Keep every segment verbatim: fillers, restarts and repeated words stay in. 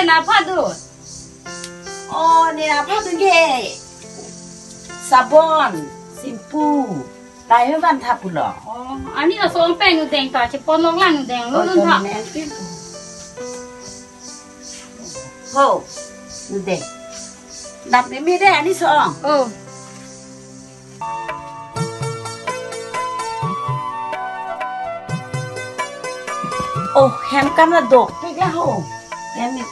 Apa do? Oh, ne apa do ke? Sabon, shampoo, tayo van thapulo. Oh, ani aso ang pen nudeng ta, chepon long lang nudeng, Oh, lulun to tha. Ne ang pen. Ho, nudeng. Dap meme de, ani so ang. Oh. Oh, hem kam la dok pik la ho. Hem ni.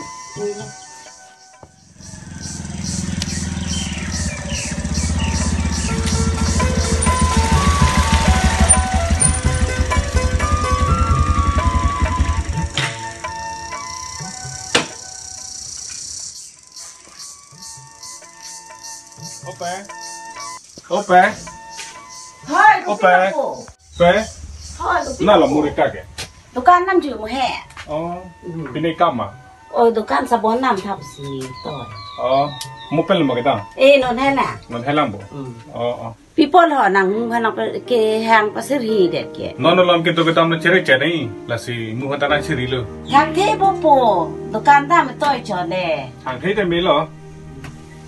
Ope. Ope. Hoi, Ope. Kopi lapu. Pe. Hoi, kopi Na la lapu. Muri kake. Dukan nam ju mo he. Oh. Hmm. Pine kama. Oh, dukan sabon nam thap si to. Oh. Mo pel mo kita. Eh, non he na. Non helang bo. Hmm. Oh, oh. People ho nang hung hang pe ke hang pasir hi det ke. Non lom ke to ke tam na chere chere. Lasi mu hata na chiri lo. Thang the bo po. Dukan dam toi chole. Thang the te melo.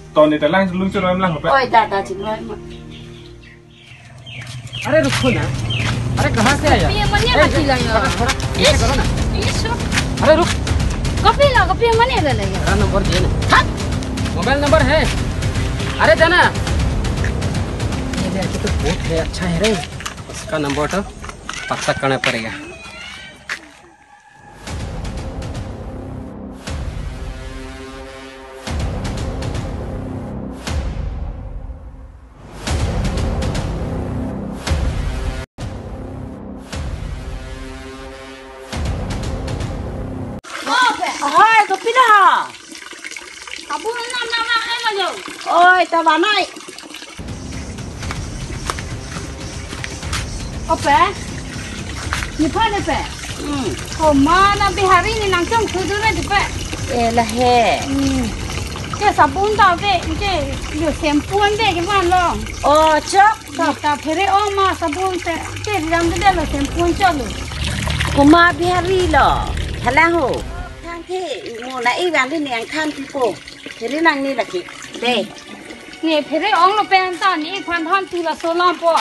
Ton ni ta lang lung choro em lang pe. Oi, da, da, ching loi ma. अरे रुको ना। अरे कहाँ से आया? ये मन्ने ए, बची ए, लाया। थोड़ा, थोड़ा पीछे इस, करो ना। इस। अरे रुक। कॉपी ला, कॉपी मन्ने ले ले। तेरा नंबर दिए ना। हाँ। मोबाइल नंबर है। अरे देना। ये ले, ये तो बहुत है, अच्छा है रे। उसका नंबर तो पता करना पड़ेगा। Ahoi, kopi dah? Abu nam nam nam ai ma jo. Oi, ta banai. Ope? Nephan pe? Hmm. Komat na Bihari ne nangchongthuidun re di pe? Eh, la he. Hmm. Ke sabon ta ave, ke yo shampoo an ave ke van lo. Oh, chok, chok. Ta phere ong ma sabon te, ke ri ram de lo shampoo an cholo. Komat Bihari lo. Hala ho. Thang the, mo na i van de ne ang than pipo. Phere nangne lake. De. Ne phere ong lo pen ta nephan than tu laso lam po.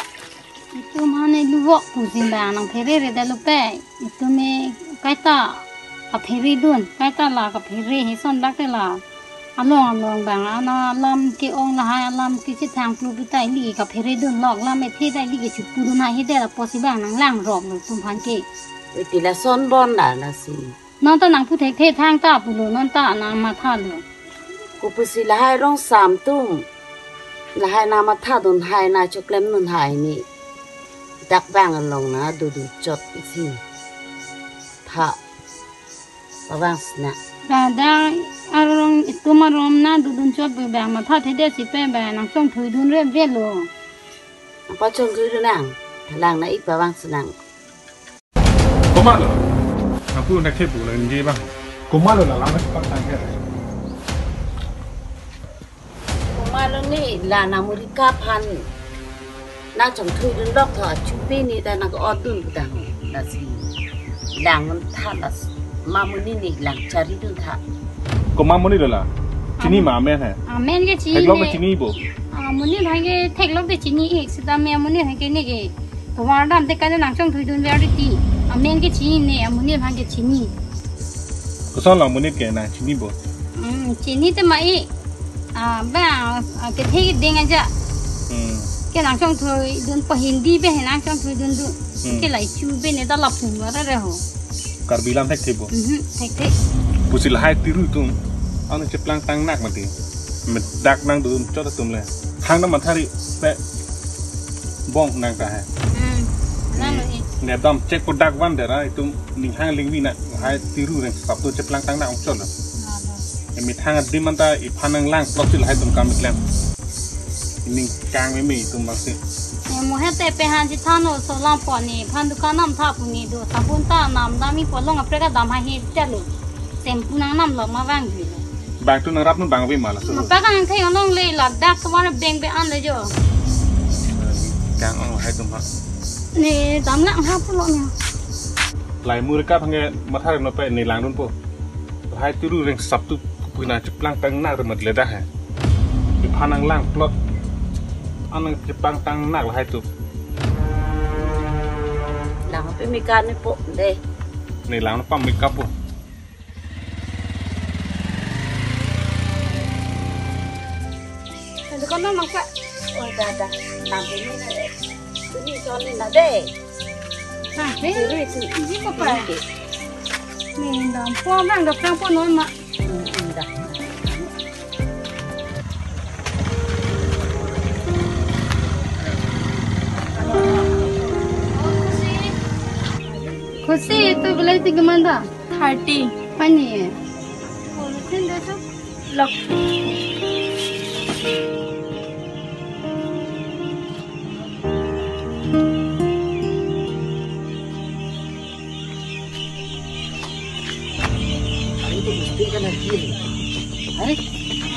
Itum hane luvok pusi bang nang phere re da lo pe. Itum me kaita kaphere dun, kaita la kaphere he son dak te la. Along along bang ana alam ke-ong lahai alam kechethang plu pi ta ili kaphere dun lok lam ethe ta ili kechepu dun hai he de la pusi bang nang lang rok lo itum aphan ke. Iti lason bon la lasi. Non ta nangpu thekthe thangta pulo non ta nang mathalo. Kopusi lahai rong sam atum. Lahai nang mathadun hai nang choklemdun hai ne. Dak bang along nang dodun chot isi. Tha. Pavang sna. Dada arong itum arom nang dodun chot pu bang mathathedet si pe bang nangchongthuidun re avelo. Nangpachongthuidun nang. Lang nang ik pavang sna. Komat lo? Nangpu nangkhe pu nangji bang. Komat lo la lang patang khe. Komat lo ne la nang Murika aphan nangchongthuidun lok tho achupi ne ta nang-otdun pu tang lasi. Lang tha lasi. Amonit ne lang charidun tha. Komat amonit lo la? Chini ma amen he? Amen ke chini. Theklong ke ne. Chini bo. Amonit aphan ke theklong ke chini ik sita me amonit aphan ke ne ke. Tovar dam te kali nangchongthuidun ver ti. Amen ke chini ne, amonit aphan ke chini. Koson lo amonit ke nang chini bo? Hmm, chini te ma i. Ah, ba, ah, kethe keding aja. Hmm. Ke nangchongthuidun po Hindi pen he nangchongthuidun dun. Hmm. Ke lai chu pen ne ta laphun vare re ho. Karbi alam thekthe bo? Mhm, thekthe. Pusi lahai tiru atum. Ano cheplang tangnak mati. Medak nangdun chot atum le. Hang nang mathari pe bong nang ta he. Hmm. Nang ni. Ne dam chek po dak van dera itum ning hang lingvi na hai tiru reng sap to cheplang tangnak ong chot lo. Emi thang adim anta iphan nanglang plok si lahai atum kam klem. Ning kang meme itum bang si. Ne mo he te pe han si thano so lang po ne phan dukan nam tha pu ne do sabon ta nam dam i po long apre ka dam hai he te lo. Shampoo nang nam lo ma vang vi lo. Bang tu nangrap nu bang ave ma laso. Mapa ka nang thek along le ladak tovar beng be an le jo. Kang ong hai atum ha. Ne dam lang ha pulo ne. Lahai Murika aphan ke mathar no pe ne langdun po. Lahai turu reng sap tu pupuna cheplang tang nak remet ledah hai. Iphan nang lang plot. Anang cheplang tang nak lahai tu. Lang pe mika ni po de. Ni lang pa mika po. Nanti kono mangsa. Oh, dah, dah. Tampil ni na de. Ini soalnya na de. Ah, eh? Ini apa? Ini dam po, bang, dam po non ma. Hmm, dah. Khusi, itu belai tiga manda? Thirty. Pani. Lok. अरे, ये तो मुश्किल का लड़की है। अरे,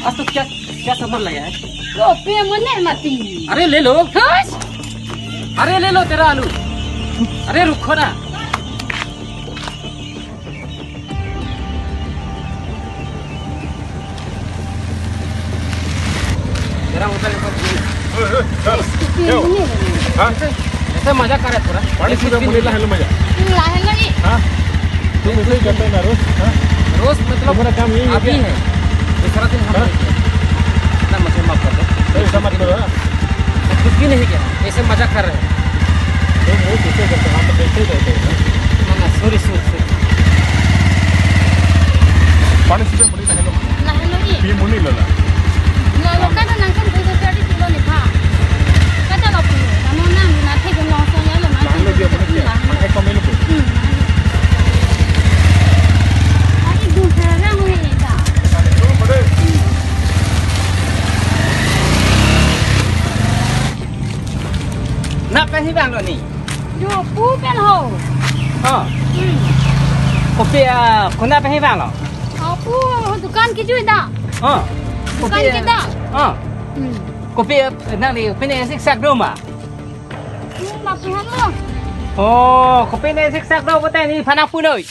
आज तो क्या, क्या समझ लाया है? तो पे मने मती। अरे, ले लो। खुश? अरे, ले लो तेरा आलू। अरे, रुको ना। तेरा होटल पर। ए, ए, चल। क्यों? हाँ? ऐसे मजाक कर रहा है पूरा। पानी सीधा मुंह ला हेलो मजा। ला हेलो ये। हाँ? तुम ऐसे ही करते हो ना रोज, हाँ? रोज मतलब तुम्हारा काम यही है अभी क्या? है। दूसरा दिन हम हाँ? नहीं किया। इतना मुझे माफ कर दो। अरे, ऐसा मत करो, हाँ? कुछ भी नहीं किया। ऐसे मजाक कर रहे हैं। तुम रोज ऐसे ही करते हो, हम तो देखते ही रहते हैं, हाँ? ना, ना, sorry, sorry, sorry। पानी सीधा मुंह ला hello. Lahelo i. Pi muni lo la. Lo lo kada nang kan tutu kari tulo ni pha. Kada lo pu. Namo nang na the ko lo so ya lo na. Nang lo dia mana ke? Nang hai kami lo pu. Hmm. Ai du sa rang ni ta. Lo pada. Na pen hi bang lo ni. Jo pu pen ho. Oh. Hmm. Kopi, ah, kona pen hi bang lo. Oh, pu ho dukan kejui da. Oh. Dukan kopi, ke da. Oh. Hmm. Kopi, ah, nang ni pine siksak do ma. Hmm, ma pu ho lo. Oh, kopi ne siksak do pute ni phan nangpu noi.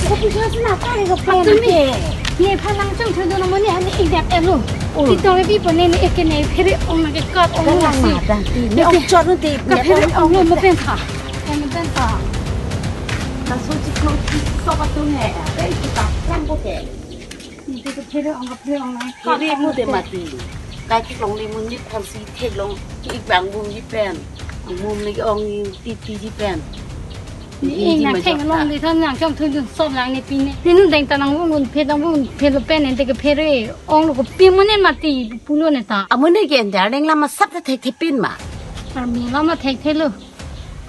Kopi ke sina kari ke pen. Atu ni, ni phan nangchongthu do na mo ni hani ingdep elu. Oh. Ti tong pi pon ni eke ni phere ong na ke kat ong na si. Ni ong chot nu ti. Ka phere ong lo mo pen tha. Pen pen tha. Na so chi ko ti so ka tu he. Pe ti ta sang ko ke. Niti ke phere ong, ke phere ong nang. Phere mu de mati. Kai theklong le mun ni phan si theklong, ki ik bang bung ji pen. Mum ni ong ti ti ji pen. Ni ing nang thek long le than nang chom thun dun som lang ni pine. Ni nun deng ta nang bung un phe tang bung phe lo pen ente ke phere ong lo kopi mo ne mati pulo ne ta. Amun ne gen dar deng lama sap ta thek thepin ma. Army lama thek thelo.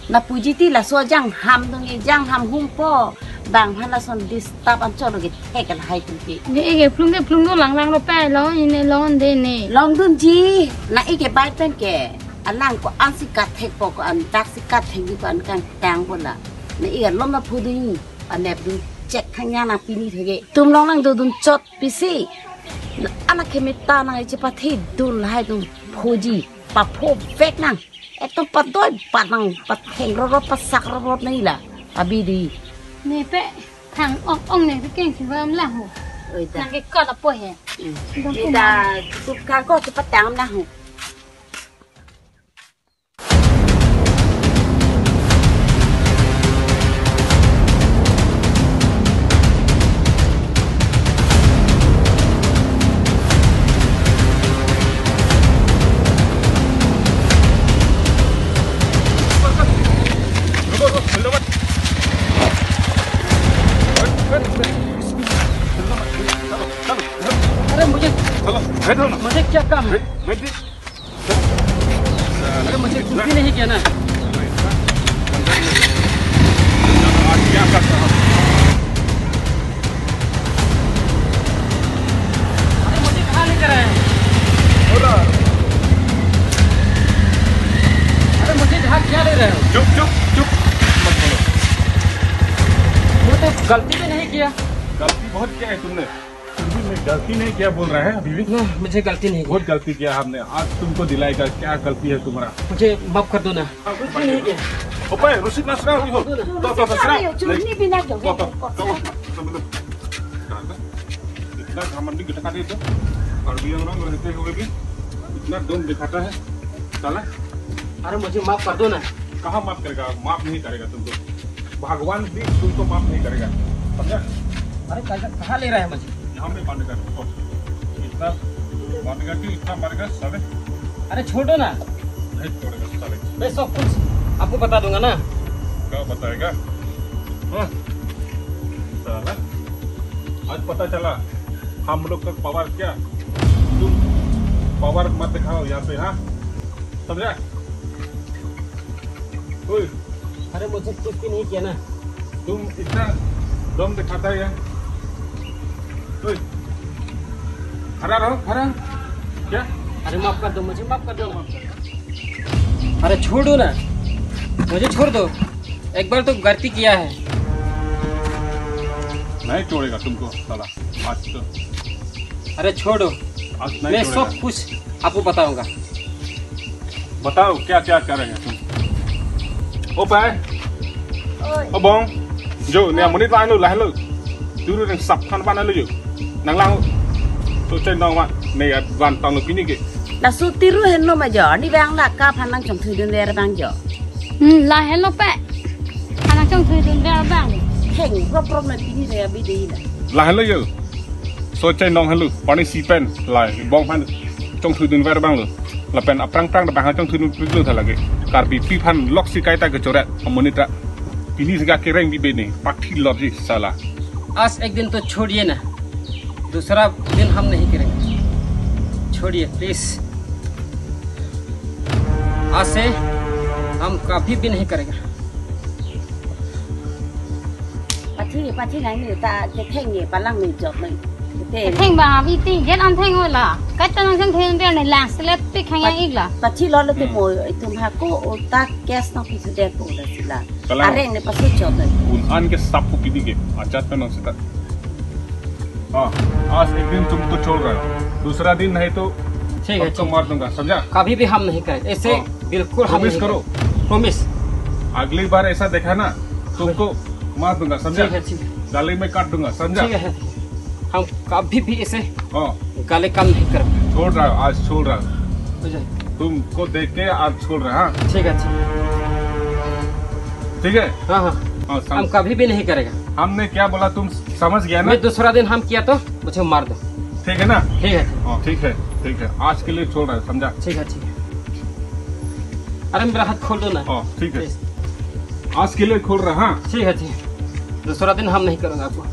Na puji ti laso jangham dong e, jangham hum po. Bang phan lason disturb an cholo ke thek lahai tum ke. Ne eke phlung ke phlung lo lang lang lo pai lo ine lo de ne. Long dun ji, na eke bai pen ke. Alang ko an si kat thek po ko an dak si kat thek di ko an kang tang po la. Na eke lom na phu dun, an nep dun chek thang yang na pini thek e. Tum long lang do dun chot pisi. Na anak ke meta nang e chepathe dun lahai tum phuji, papho vek nang. Etum padoi patang patheng rorot pasak rorot nai la abi di. Ne pe thang ong ong ne keng si vam la ho. Oi da. Nang ke kot apo he. Hmm. Dong ni kum da an. Tup kar ko si patang na ho. अरे मुझे, चलो, बैठो ना। मुझे क्या काम है? बैठ, बैठ। अरे मुझे कुछ भी नहीं किया ना। अरे मुझे कहाँ ले जा रहे हैं? अरे मुझे जहाँ क्या ले रहे हो? चुप, चुप, चुप। मत बोलो। वो तो गलती भी नहीं किया। गलती बहुत किया है तुमने। गलती नहीं किया बोल रहा है अभी भी? ना, मुझे गलती नहीं किया। बहुत गलती किया हमने, आज तुमको दिलाएगा। क्या गलती है तुम्हारा? मुझे माफ कर दो ना। कुछ भी नहीं किया। ओपे, रसीद ना सुना, देखो। तो, तो, तो, सुना। नहीं। तो, तो, तो, तो, मतलब, इतना घमंडी कितना कर देते हो? और भी हम लोग रहते हुए भी इतना दम दिखाता है, साला। अरे, मुझे माफ कर दो ना। कहाँ माफ करेगा? माफ नहीं करेगा तुमको। भगवान भी तुमको माफ नहीं करेगा, समझा? अरे, कहाँ, कहाँ ले रहा है मुझे? यहाँ में बांधेगा तुमको। इतना बांधेगा कि इतना मारेगा साले। अरे, छोड़ो ना। नहीं छोड़ेगा साले। मैं सब कुछ आपको बता दूंगा ना। क्या बताएगा? हाँ? साला, आज पता चला हम लोग का पावर क्या। तुम पावर मत दिखाओ यहाँ पे, हाँ? समझा? ओए, अरे, मुझे कुछ भी नहीं किया ना। तुम इतना दम दिखाता है यार। ओए, खड़ा रहो, खड़ा। क्या? अरे, माफ कर दो मुझे, माफ कर दो। अरे, छोड़ दो ना, मुझे छोड़ दो। एक बार तो गलती किया है। नहीं छोड़ेगा तुमको साला, आज तो। अरे, छोड़ दो, आज नहीं मैं छोड़ेगा। सब कुछ आपको बताऊंगा। बताओ, क्या क्या करेंगे तुम? Ope. Oi. Obong. Jo, ne amonit vanglo, lahelo. Turu ring sap khan vanglo jo. Nanglang. Sochai nong ma, ne ya van tanglo pini ke. Laso turu henlo ma jo, ne vang la ka phan nangchongthui dunver abang jo. Hmm, lahelo pe. Phan nangchongthui dunver abang. Heng, prop prop na pini re abi de la. Lahelo jo. Sochai nong henlo, pani si pen, lai, bong phan chongthui dunver abang lo. Lapen aphrang phrang ta bang chongthui dunver lo tha lake. Karbipi aphan loksi kaita kechoret, amonit ra. Pini sega kereng bibe ne, pathi lorji, sala. आज एक दिन तो छोड़िए ना, दूसरा दिन हम नहीं करेंगे, छोड़िए प्लीज। आज से हम कभी भी नहीं करेंगे। Pathi, pathi nang ni ta, ketheng ni, palang ni jok ni. Ketheng. Ketheng ba, abi ti, get an theng wala. Kaita nangchongthui dunver ne lang selet pik hang yang ik la. Pathi lo le tu mo, itum ha ko, o ta, gas nangpi sudet ko la sila. Kalang. Areng ne pasu jok ni. Un an ke sap ko pidi ke, ajat pe nang sita. हाँ, आज एक दिन तुमको छोड़ रहा हूँ, दूसरा दिन नहीं तो ठीक है, सबको ठीक है। मार दूंगा, समझा? कभी भी हम नहीं करेंगे ऐसे, हाँ। बिल्कुल हम प्रॉमिस नहीं करो। करेंगे। प्रॉमिस। अगली बार ऐसा देखा ना, तुमको मार दूंगा, समझा? ठीक है, ठीक है। गले में काट दूंगा, समझा? ठीक है, हम कभी भी ऐसे हाँ। गले काम नहीं करेंगे। छोड़ रहा हूँ, आज छोड़ रहा हूँ। हो जाए। तुमको देख के आज छोड़ रहा, हाँ? ठीक है, ठीक है। ठीक है? हाँ, हाँ। हाँ, सम- हम कभी भी नहीं करेगा। हमने क्या बोला, तुम समझ गया ना? मैं दूसरा दिन हम किया तो मुझे मार दो। ठीक है ना? ठीक है। हाँ, ठीक है, ठीक है। आज के लिए छोड़ रहा है, समझा? ठीक है, ठीक है। अरे, मेरा हाथ खोल दो ना। हाँ, ठीक है। प्लीज। आज के लिए छोड़ रहा, हाँ? ठीक है, ठीक है। दूसरा दिन हम नहीं करेंगे आपको।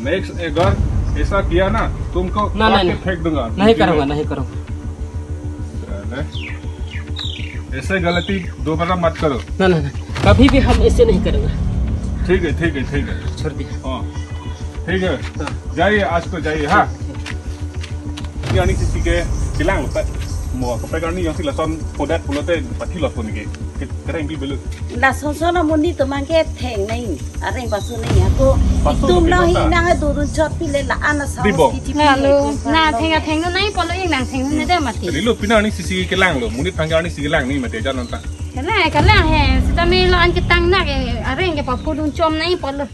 नेक्स्ट अगर ऐसा किया ना, तुमको ना, काट नहीं, के नहीं। फेंक दूंगा। नहीं करूंगा, नहीं करूंगा। चले। ऐसे गलती दोबारा मत करो। ना, ना, ना। कभी भी हम ऐसे नहीं करेंगे। ठीक है, ठीक है, ठीक है। छोड़ दिया। हाँ, ठीक है। हाँ। जाइए, आज को जाइए, हाँ। Ini arni sisi ke kelang lo, Pak. Mo, kaprek arni yang si lason podat pulote pathi lo pun ke. Ke-, kereng bi belu. Lason son amonit atum ke theng nai. Areng pasu nai ako. Pasu itum nai nang hi bata. Nang adurun chot pile la ana sa. Di bo. Halo, na theng atheng nai polo ing nang theng nai de mati. Rilo pini arni sisi kelang lo, monit aphan ke arni sisi kelang ni mati aja nonta. Kelang, kelang he, sitame lo an ketang nak ke, areng ke papu dun chom nai polo.